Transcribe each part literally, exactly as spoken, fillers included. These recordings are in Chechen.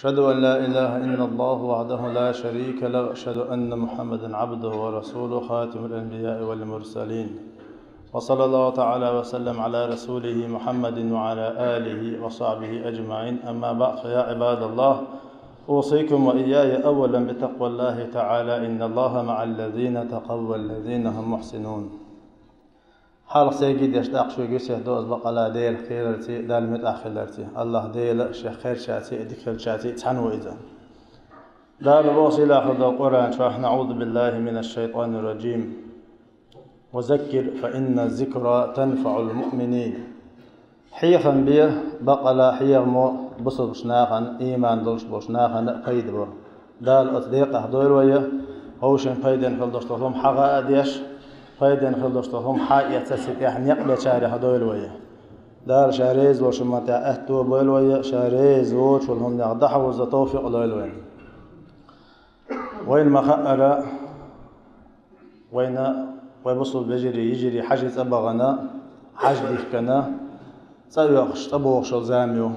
أشهد أن لا إله إلا الله وحده لا شريك له، أشهد أن محمدا عبده ورسوله، خاتم الأنبياء والمرسلين. وصلى الله تعالى وسلم على رسوله محمد وعلى آله وصحبه أجمعين. أما بعد، فيا عباد الله، أوصيكم وإياي أولا بتقوى الله تعالى. إن الله مع الذين اتقوا والذين هم محسنون. Хьалха сайгий деш, тӀаккха шуьга юсех доза бакъала Делах кхерарций, Далла муьтӀахь хиларций. АллахӀ Дела шех кхерчарций, дика хилчарций цхьаьна ву иза. Дала боху сийлахь долу Къуръан чохь: «أعوذ بالله من الشيطان الرجيم. وذكر فإن الذكرى تنفع المؤمنين». Хьехам бе, бакъала хьехамо бусалбачу нахана, ийман долуш болчу нахана пайда бо. Дала оцу декъах дойла вай, хӀокху шен пайденна хила долуш долу хӀума хьагӀа а деш, пайденна хила долуш долу хӀума хьаэца цу тӀехь некъ бечарех дойла вай. Дала Ша реза волчу хӀуманна тӀехь аьтто а бойла вай, Ша реза воцчул хӀуманех дӀахьовза товфикъ лойла вайна. Вайна ма-хаъара, вайна, вай бусалба вежарий, йижарий хьажцӀа бахана, хьаж дихкина, цӀа оьхуш, цӀа бохуш йолу зама ю.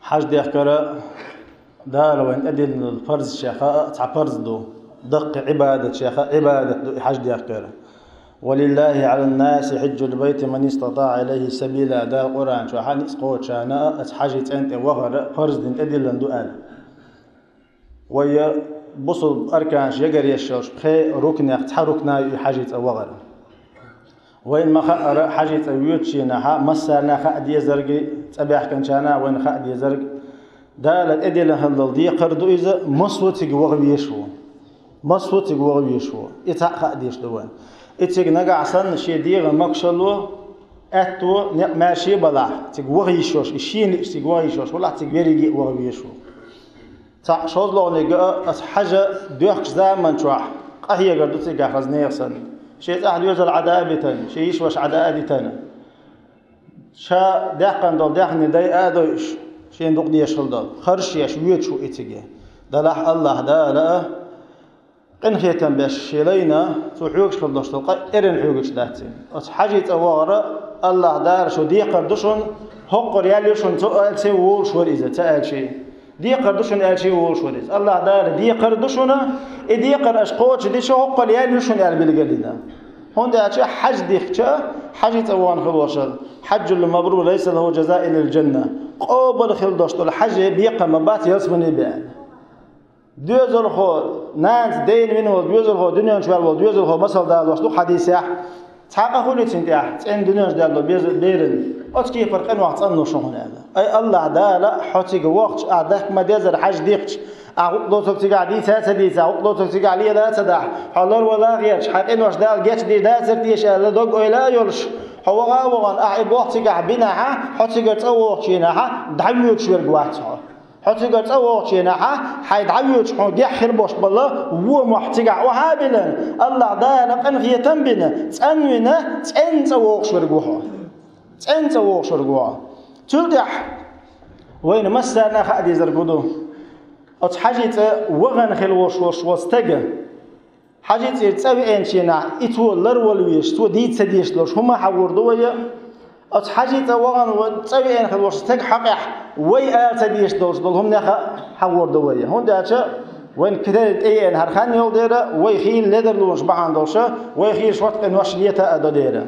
Хьаж дехкара Дала вайна тӀедиллина парзашех а цхьа парз ду, даккхий Ӏибадатех а Ӏибадат ду и хьаж дехкара. «ولله على الناس حج البيت من استطاع إليه سبيلا», Дала Къуръан чохь а, ницкъ кхочарна а, оцу хьажцӀен тӀе вахар а парз дина тӀедиллина ду аьлла. Вай бусалба арканаш ягаръеш йолчу пхеа рукнех цхьа рукна ю и хьажцӀа вахар. Вайна ма-хаъара, хьажцӀа воьдучу хенахь а массарна хаа дезарг, цӀа баьхкинчарна а вайна хаа дезарг, Дала тӀедиллина хила долу декхар ду иза, массо а цига ваха везаш ву. Массо а цига ваха везаш ву. И цхьаъ хаа дезаш ду вайна. И цига нагахь санна шен дегӀан могушалло, аьтто, некъ маьрша а балахь, цига ваха йиш йолуш, и шена лиъча цига ваха йиш йолуш хилахь, цига верриге а ваха везаш ву. Цхьаъ шозлагӀниг а, аса хьажа доьхкучу заман чохь къахьегар ду цигахь хаза нехан санна. Шен цӀахь доьзал Ӏада а битина, шен йиша-ваша Ӏада а дитина. Ша даьккхина долу даьхни дайа а дойуш, шена дукха дезаш хила долу. Харш еш воьдуш ву и цига. Делахь АллахӀ Дала а, къинхетам беш шен лайна, цо хьоьгуш хила долуш долу къа эрна хьоьгуш дац цуьнан. Оцу хьажцӀа вахара АллахӀ Дала шу декхар ду шуна, хӀокхура ял ю шуна, цо аьлча волуш вара иза, ца аьлча. Декхар ду шуна аьлча волуш вара иза. АллахӀ Дала декхар ду шуна, и декхар аша кхочушдича хӀокхура ял ю шуна аьлла билгалдина. ХӀунда аьлча хьаж дихкича, хьажцӀа вахана хила волуш вара: «حج مبرور ليس له جزاء إلا الجنة». Къобал хила долуш долу хьаже бекхам ма бац ялсамане бен аьлла. Доьзалхо, нанас дайна вина волу доьзалхо, дуьнен чу ваьлла волу доьзалхо масал далош ду хьадисехь. Цхьа къа хуьлу цуьнан тӀехь, цӀена дуьнен чу даьлла бе-, беран. Оцу кепара къинойх цӀанлуш хьуна аьлла. Ай, АллахӀ Дала, хьо цига вахча, ахь дахка ма-деззара хьаж дихча, ахь гӀуллакх доцург цигахь дийца а ца дийца, гӀуллакх доцург цигахь лела а ца дахь, хьо ларвала а гӀерташ, хьайн къинош Дала гечдийр дацара теша аьлла дог-ойла а йолуш, хьо ваха а вахана, ахь и болх цигахь бинехь, хьо цигара цӀа вогӀучу хенахь, дӀавоьдуш верг вац хьо. Хьо цигара цӀа вогӀучу хенахь, хьайн дӀавоьдуш хьуна гехь хир болуш болу вон мохь цигахь охьа а биллина, АллахӀ Дала къинхетам а бина, цӀанвина, цӀена цӀа вогӀуш верг ву хьо. ЦӀена цӀа вогӀуш верг ву хьо. Цул тӀаьхьа вайна массарна а хаа дезарг хӀун ду? Оцу хьажцӀа вахана хила волуш волу стага, хьажцӀера цӀа веанчу хенахь, и цо ларвала везаш, цо дийца ца дезаш долуш хӀума хьахор ду вай. Оцу хьажцӀа вахана ва-, цӀа веана хила волчу стеган хьокъехь вай ала ца дезаш долуш долу хӀуманех а хьахор ду вай. ХӀунда аьлча вайн кхидерриг тӀееана хӀара хан йолу дера, вай хийла ледарлонаш бахьана долуша, вай хийла шорта къинош лета а до дера.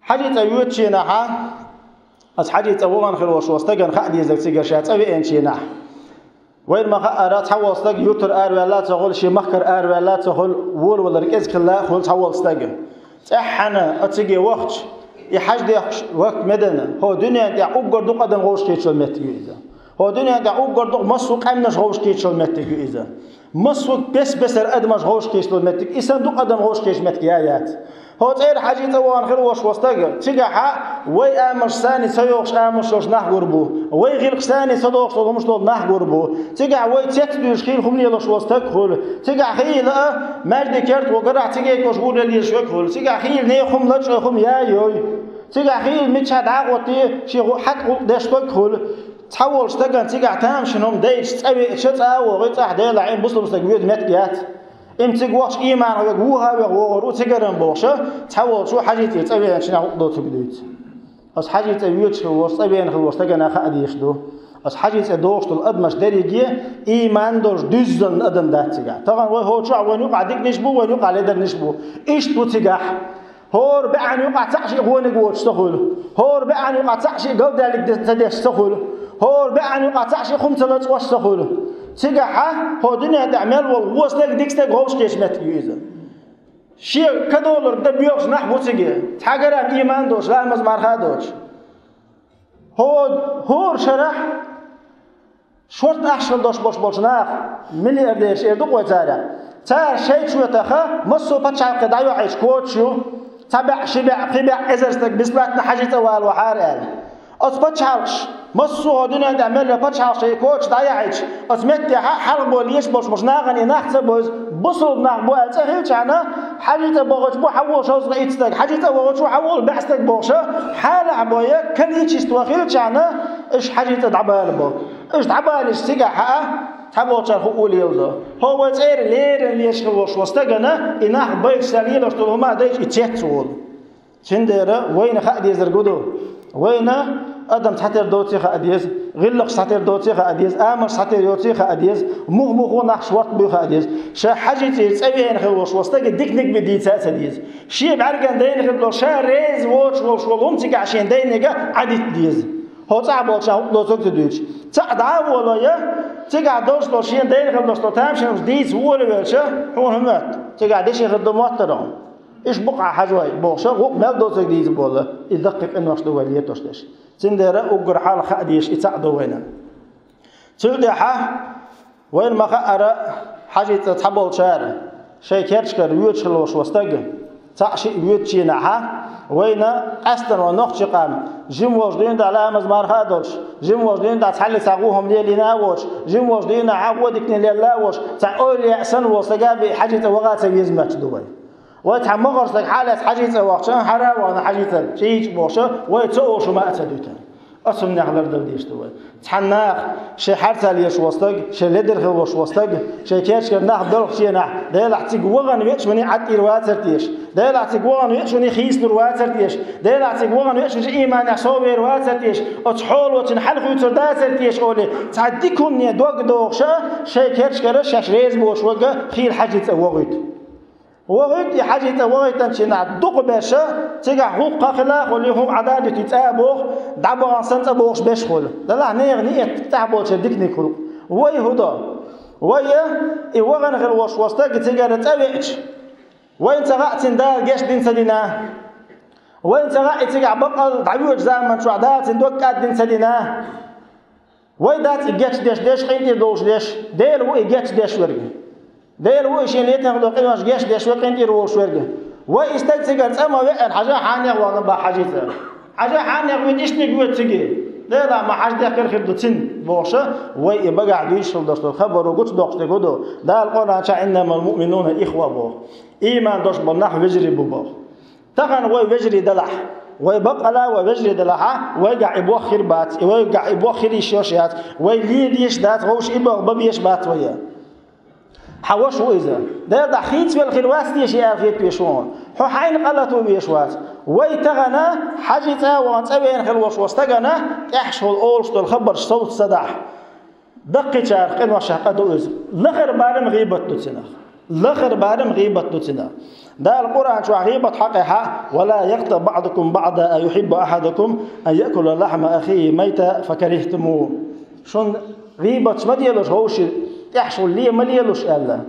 ХьажцӀа воьдучу хенахь, оцу хьажцӀа вахана хила волчу стагана хаа дезарг цигара ша цӀа веанчу хенахь. Вайна ма-хаъара, цхьаволу стаг юртара араваьлла а ца хуьлу, шен махкара араваьлла а ца хуьлу, волавалар кӀезиг хилла а хуьлу цхьаволу стаг. ЦӀеххьана оцу цига вахча, и хьаж дехкаш вахка ма-дана, хӀокху дуьненна тӀехь уггар дукха адам вовшахкхеташ йолу меттиг ю иза. ХӀокху дуьненна тӀехь уггар дукха массо а къаьмнаш вовшахкхеташ йолу меттиг ю иза. Массо а бес-бесара адамаш вовшахкхеташ йолу меттиг, и санна дукха адам вовшахкхеташ меттиг я яц. ХӀокху цӀера хьажцӀа вахана хила волуш волу стаг, цигахь вай амалш санна ца йогӀуш амалш йолуш нах гур бу, вай гӀиллакхаш санна ца догӀуш долу хӀумаш долу нах гур бу. Цигахь вай цец а дуьйш хийла хӀума лелош волу стаг хуьлу. Цигахь хийла а маьждиг керта ву гарахь цига кхуьуш гӀур лелийраш верг хуьлу. Цигахь хийла нехан хӀума лачкъа хӀума я а йой. Цигахь хийла мичахь дӀа а гӀоттий, шен гӀу-, хьакъ гӀуллакх деш стаг хуьлу. Цхьаволчу стагана цигахь тамашийна хӀума дайча цӀа веача, цӀа а вогӀий, цӀахь Делахь, и бусалба стаг воьду меттиг яц. Им цига вахча ийманах верг вуха а веха вогӀур ву цигара бохуша, цхьаволчо хьажцӀера цӀа веанчу хенахь гӀуллакх доцург дуьйцу. Оцу хьажцӀа воьдуш хила волуш, цӀа веана хила волуш стагана хаа дезаш ду. Аса хьажий цӀе дохуш долу адамаш дерриге иман долуш дуьззина адам дац цигахь. Тахана вай хӀокху чохь вайна юкъахь диканиш бу, вайна юкъахь ледарниш бу. Иштта бу цигахь. ХӀора баьӀана юкъахь цхьаъ шиъ гӀониг воцуш ца хуьлу. ХӀора баьӀана юкъахь цхьаъ шиъ галдаьллиг ца деш ца хуьлу. ХӀора баьӀана юкъахь цхьаъ шиъ хӀума ца лацкъош ца хуьлу. Цигахь хӀокху дуьнен тӀехь мел волу вон стаг дика стаг вовшахкхеташ меттиг ю иза. Шен кадолург дан боьлхуш нах бу цига. Цхьагаран иман доцуш, ламаз марха а доцуш. ХӀо-, хӀора шарахь шорта ахча хила дош болуш болчу наха, миллиардераш эр ду-кх вай царах. Цара шайн чоьтаха массо а пачхьалкхе дӀайохьуьйтуш кодаш ю, цхьа бӀе, ши бӀе, кхин бӀе эзар стаг бесплатно хьажий цӀа вала вахьара аьлла. Оцу пачхьалкхаш, массо а дуьнен тӀехь мел йолу пачхьалкхаш шайн кодаш дӀаяхьуьйтуш, оцу меттехь хьалха бовла езаш болчу болчу нахана и нах ца бевза, бусалба нах бу аьлла цӀе хилчахьана, хьажий цӀа бохучу бу хьан волу шовзткъе итт стаг, хьажий цӀа бохучу бу хьан волу бӀе стаг бохуша, хьалахь бой, количество хилчахьана, уьш хьажий цӀа дӀабала бо. Уьш дӀабалийча цигахь хьаа, цхьаболчара хӀуъа леладо. ХӀо вай цӀера леррина лелаш хила волуш волу стагана, и нах байта ца лелош долу хӀума а дайча, и цец волу. Цундела вайна хаа дезарг хӀун ду? Вайна адам цхьатера доций хаа деза, гӀиллакхаш цхьатера доций хаа деза, амалш цхьатера йоций хаа деза, муха-муха нах шорта буй хаа деза. Ша хьажий цӀера цӀа веана хила волуш волу стаге диканиг бен дийца а ца деза. Шен бӀаьргана дайна хила долу, ша реза воцуш волуш волу хӀума цигахь шен дайниг Ӏадитта деза. ХӀо цӀахь болчарна хӀуъа доцург ца дуьйцуш. ЦӀахь дӀа а воло я, цигахь долуш долу шен дайна хила долуш долу тамашийна хӀумаш дийца волавелча, хьуна хӀун моьтту? Цигахь деши хир ду моттара хьуна. Иштта бу-кх хьан хьажой бохуша, гӀу-, мел доцург дийца болу, и даккхий къинош ду вай летош дерш. Цундела уггар хьалха хаа дезаш и цхьаъ ду вайна. Цул тӀаьхьа вайна ма-хаъара, хьажий цӀа цхьаболчара, шайн керташкара воьдуш хила волуш волу стаг, цхьаъ шиъ воьдучу хенахьа, вайна къаьсттина вайн нохчийн къам, жима волчу дуьйна тӀехь ламаз марха а долуш, жима волчу дуьйна тӀехь цхьаьллиг цхьа вон хӀума лелийна а воцуш, жима волчу дуьйнахьа вон дикане лелла а воцуш, цхьа ойла яа санна волу стага бен хьажий цӀа ваха а ца веза моьттуш ду вай. Вай цхьа могӀарш стаг хьалаьцна хьажий цӀа вахча, хьара а вахана хьажий цӀа чӀийчӀа бохуша, вай ца олуш хӀума а ца дуьту. Оцу хӀуманех лардала дезаш ду вай. Цхьана наха шайн хьарцалла езаш волу стаг, шайн ледара хила волуш волу стаг, шайн керташкара нах белхачу хенахь, Делахь цига вахана веача вуний Ӏад тӀера вацар теша, Делахь цига вахана веача вуний хийцалур вацар теша, Делахь цига вахана веача вуний иманехь совбер вацар теша, оцу хьоло цуьнан хьалхуьйцур дацар теша олий, цхьа дика хӀумане дог дохуша, шайн керташкара шаьш реза боцуш верг хийла хьажий цӀа вохуьйту. ВогӀуьйту и хьажий цӀа вогӀуьйтанчу хенахь дукхахберша, цигахь гӀуллакх хила а хуьлу, хӀума Ӏадда а дуьту, цӀа а боху, дӀабахана санна цӀа бохуш берш хуьлу. Делахь нехан ниет цӀахь болчеран диканиг хуьлу. Вай хӀун до? Вай и вахана хила волуш волу стаг цигара цӀа веача, вайна ца хаьа цуьнан Дала гечдина ца дина. Вайна ца хаьа и цигахь бакъал дӀавоьдучу заманчохь Дала цуьнан дог кӀаддина ца дина. Вай дац и гечдеш дерш, къинтӀера долуш дерш, Дела ву и гечдеш верг. Дела ву и шен летех долу къинош гечдеш верг, къинтӀера волуш верг. Вай и стаг цигара цӀа ма веана, хьажа хьанех вахана бах хьажий цӀа. Хьажа хьанех вуьту, иштаниг вуьту циге. Дела ма хьажа дехкар хир ду цуьнан, бохуша, вай и багахь дуьйцуш хила долуш долу хабаро гучудоккхуш дерг хӀун ду? Дала Къуръан чохь: «Иннамал муъминуна ихва», боху. Ийман долуш болу нах вежарий бу боху. Тахана вай вежарий далахь, вай баккъала вай вежарий далахьа, вайгахь и бох хир бац, и вайгахь и бох хир йиш йолуш яц, вай ле дезаш дац, вовш и бох бан безаш бац вай. Хьан ваша ву иза. Дела дӀа хийцавелла хир вац теша аьлла хеташ ву хьуна. Хьо хьайна къа лато везаш вац. Вай тахана хьажий цӀа а вахана цӀа веана хила волуш волу стагана тӀехьашхула олуш долу хабарш совца ца дахь. Даккхийчарах къиношех къа ду иза. Лахара барам гӀийбат ду цунах. Лахара барам гӀийбат ду цунах. Дала Къуръан чохь гӀийбат хьакъехьа: «Ва ла ягътаб баъдукум баъда, а юхьиббу ахьадукум ан яъкула лахьма ахихи майта факарихтуму». Шун гӀийбаташ ма делуш, ховши тӀехьашхула ле ма лелуш аьлла.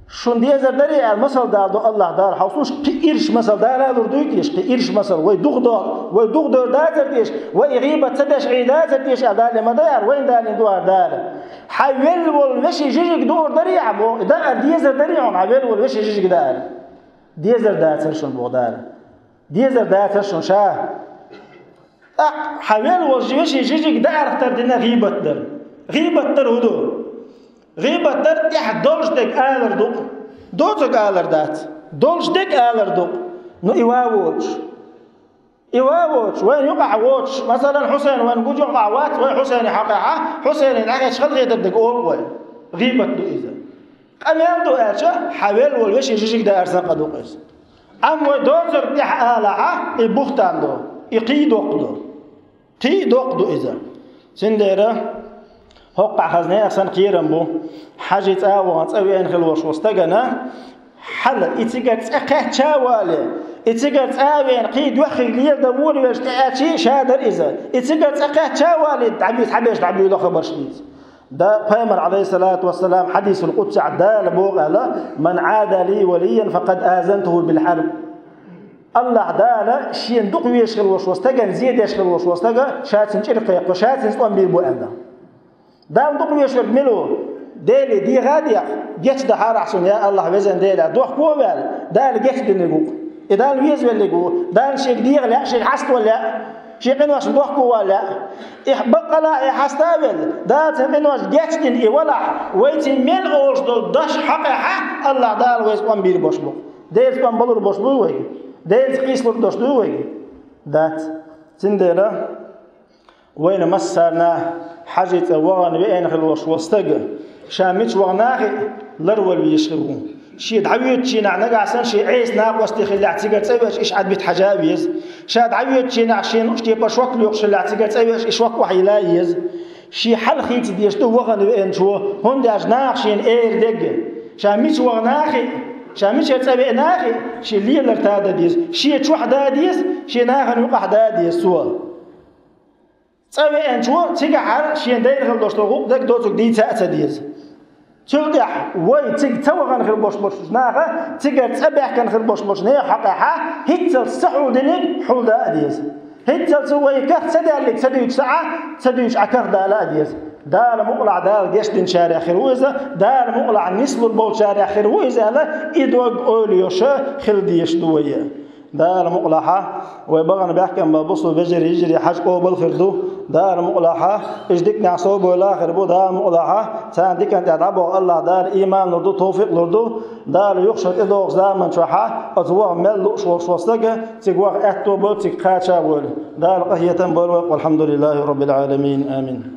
Шун дезар дарий аьлла, масал дала до Аллах Дала хьовсуш, кхин ирш масал дала а лур дуй теша, кхин ирш масал, вай дугӀ до, вай дугӀ дор дацар теша, вай и гӀийбат ца деш Ӏийна дацар теша аьлла, Дала ма даяр, вайн Дала ду ар Дала. Хьан велла волу вешин жижиг дуур дарий хьан боху, даар дезар дарий хьуна, хьан велла волу вешин жижиг даар. Дезар дацар шун боху Дала. Дезар дацар шун ша. ТӀаккха хьан велла волу вешин жижиг даарах тардина гӀийбат дар. ГӀийбат дар хӀун ду? ГӀийбат дар тӀехь долуш дерг алар ду-кх. Доцург алар дац. Долуш дерг алар ду-кх. Ну и ва воцуш. И ва воцуш, вайн юкъахь воцуш, масалан, Хьусайн вайн гучу юкъахь вац, вай Хьусайни хьакъехьа, Хьусайни дӀахӀечча халахетар дерг олу вай. ГӀийбат ду иза. Къамел ду аьлча, хьан велла волу вешин жижиг даар санна къа ду-кх иза. Амма вай доцург тӀехь алахьа, и бухтан ду, и кхий доккха ду. Кхий доккха ду иза. Цундела хӀокхахь хаза нехан санна кхерам бу. ХьажцӀа а вахана, цӀа веана хилла волуш волу стагана хьал, и цигара цӀа кхаьчча а вале, и цигара цӀа а веана, кхин а доьххийла лела дан волавелча тӀеаьлча а ша дара иза. И цигара цӀа кхаьчча а вале, дӀабуьйса, хьабеш дӀабуьйло хабарш дийца. Да, пайхамар, Ӏалайхиссалату вассалам, хьадисул къудсехь Дала боху аьлла: «Ман Ӏада ли валиян, факъад азантуху бил хьарб». АллахӀ Дала шена дукха везаш хилла волуш волу стагана зе деш хилла волуш волу стага, ша цуьнан чӀир кхайкхо, ша цуьнца тӀом бийр бу аьлла. Дала дукха везаш верг мила ву? Деле, дегӀа а дехьа, гечдахьара ахь суна, я АллахӀ, везан Дела, дохко а ваьлла, Дала гечдинарг ву-кх. И Далла везавелларг ву, Дала шега дегӀа лаьа, шега хьаставала лаьа, шен къиношна дохко вала лаьа. И баккъала а, и хьаста а велла, Дала цуьнан къинош гечдина и валахь, вай цуьнан мел олуш долу дош хьакъехьа, АллахӀ Дала вайца тӀом бийр болуш бу. Делаца тӀом балур болуш буй вайга? Делаца къийсалур долуш дуй вайга? Дац. Цундела вайна массарна хьажцӀа вахана веана хилла волуш волу стаг, ша мича вахана а хиъ, ларвала везаш хир ву. Шен дӀавоьдучу хенахь, нагахь санна шен Ӏеса накъостий хиллехь, цигара цӀа веача, иша Ӏадбита хьажа а веза. Ша дӀавоьдучу хенахь, шен нуьцкъ тӀе шок лоькхуш хиллехь, цигара цӀа веача, иша шок охьайилла а еза. Шен хьал хийцадеш ду вахана веанчо, хӀунда аьлча наха шена эр дерг. Ша мича вахана а хиъ, ша мичара цӀа веана а хиъ, шен лелар тада деза, шен чохь да деза, шен нахана юкъахь да деза цо. ЦӀа веанчо цигахьара шен дайна хила долуш долу гӀуллакх дерг доцург дийца а ца деза. Цул тӀаьхьа вай цига ца вахана хир болуш болчу наха, цигара цӀа баьхкина хир болуш болчу нехан хьакъехьа, хӀинццалц ца хьулдиниг хьулда а деза. ХӀинццалц вай карх ца даьллиг ца дуьйцу сахьа, ца дуьйцу Ӏа карх дала а деза. Дала мукъалахь Дала гечдинчарех хир ву иза, Дала мукъалахь нислур болчарех хир ву иза аьлла, и дог ойла йоша хила дезаш ду вай. Дала мукъалахьа, вай бахана баьхкина болу бусулба вежарий, йижарий хьажа къобал хир ду. Дала мукъалахьа, иза диканехь совбойла а хир бу. Дала мукъалахьа, царна диканна тӀехь дӀабоху АллахӀ Дала ийман лур ду, товфикъ лур ду. Дала юха шо тӀедогӀучу заман чохьа оцу ваха мел лууш волуш волу стага, цига ваха аьтто а бойла, цига кхача а войла. Дала къахетам бойла вай. Алхьамдулиллахи Раббил Ӏаламин. Амин.